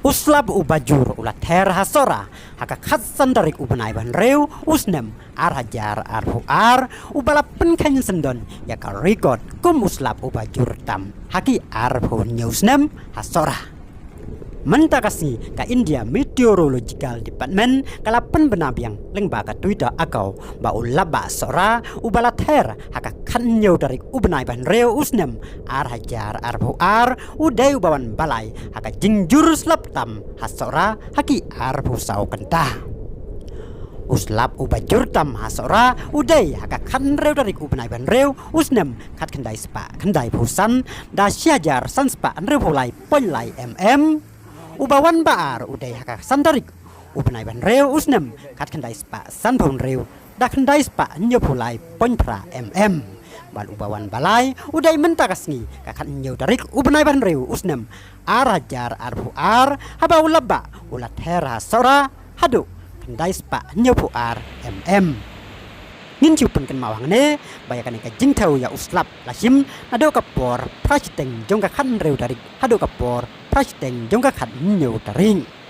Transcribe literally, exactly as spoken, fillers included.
U slap u bajur u la ther ha Sohra ha ka khatsan tarik u bnai ba hynriew u snem ar hajar arphew ar, uba la pynkheiñ syndon ïa ka record kum u slap u bajur tam ha ki arphew hynñiew snem ha Sohra. Mynta ka sngi ka India Meteorological Department ka la pynbna biang lyngba ka Twitter account ba u lapbah Sohra uba la ther ha ka khathynñiew tarik u bnai ba hynriew u snem ar hajar arphew ar u dei uba wan balai ha ka jingjur slap tam ha Sohra ha ki arphew saw kynta. U slap u bajur tam ha Sohra u dei ha ka khathynriew tarik u bnai ba hynriew u snem khatkhyndai spah khyndaiphew san da shi hajar san spah hynriewphew lai point lai mm. Uba wan ba ar u dei ha ka san tarik u bnai ba hynriew u snem khatkhyndai spah sanphew hynriew da khyndai spah hynñiewphew lai point phra mm. Bad uba wan balai u dei mynta ka sngi ka khathynñiew tarik u bnai ba hynriew u snem ar hajar arphew ar haba u lapbah u la ther ha Sohra haduh khyndai spah hynñiewphew ar mm. Ngin shu pynkynmaw hangne ba ïa kane ka jingthew ïa u slap la shim naduh ka por phra shiteng jong ka khathynriew tarik haduh ka por phra shiteng jong ka khathynñiew tarik.